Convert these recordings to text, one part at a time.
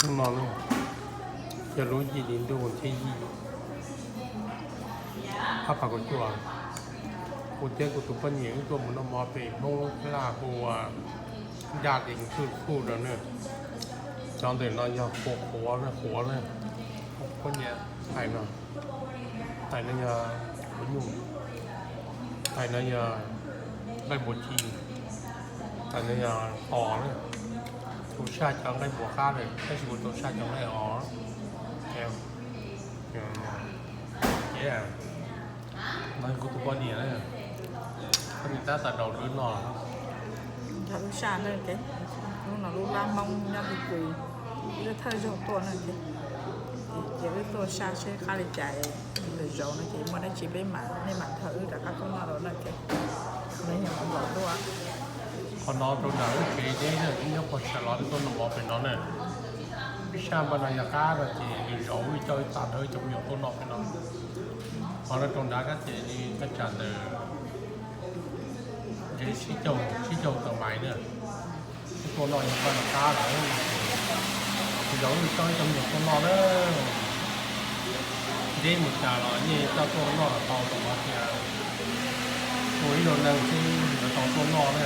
Hnub no yog lub yim hli ntuj thib yim, ob phav kaum cuaj. Kuv thiab kuv tus poj niam wb tuaj mus noj mov pem Hmoob Laj hu ua Daj Dees Khuj Khuj no na. Cov ntawm no yog qhuav qhuav na, qhuav na. Poj niam, tais no, tais no yog qhuav nyuj, tais no yog nqaij npua ci, tais no yog tos na. Kuv saj cov nqaij npua qab lawm tab sis kuv tau saj cov nqaij os. Ces no kuv tus poj niam, poj niam tab tom daus lub no. Cov lub saj na, lub no lub lab Hmoob nyob His Kis, wb thawj zaug tuaj na ces, ces wb tuaj saj seb qab li cas, lwm zaus no ces muaj dab tsi peb mam, nej mam nrog wb rov qab tuaj noj dua na ces, nej nyob qhov no rau nram wb tsev deb na, wb nyob puag sawv los tuaj noj mov pem no na. Saj npaj no yog qab no ces lwm zaus wb coj ib txhia ntawd cov me nyuam tuaj noj pem no. Qhov no rau nrad kab ces li thaj tsam ntawm ntshe tsib caug, tsib caug tawm mais na. Wb tuaj noj yog npaj no qab lawm, lwm zaus wb coj ib cov me nyuam tuaj noj na. Deb mus cas los yeej coj tuaj noj los tau, rau qhov tias ua ib zaug neeg xwb yuav tau tuaj noj na.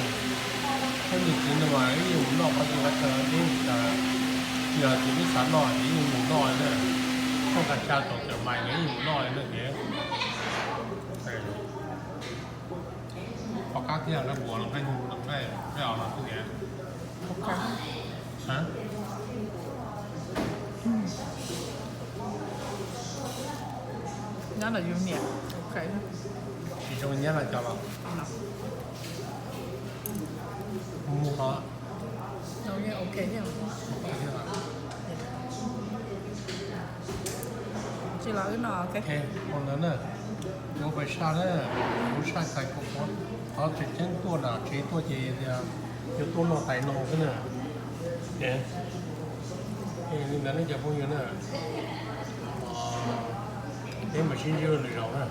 Peb niam txiv no mas ib yuav mus noj qhov twg qhov chaw deb mus cas, yog tias wb xav noj ces ib yuav mus noj na. Tuaj nqa xya caum tawm mais los ib yuav mus noj na ces. Qhov qab thiab nqaij npua los nqaij nyuj los nqaij os los xwb tias. Nyob los yus niam, ok. Tsis zoo nyab no cov los mus los. Ok thiab. Tsis los wb no, ok. Ua ntawd na, yuav pais saj na, kuv saj txhais kuv qhov tseem ceeb tuaj nram tsev tuaj ces tias yuav tuaj noj tais no xwb na. Li ntawd nej cov phooj ywg na, peb mam sib ntsib lwm zaus na.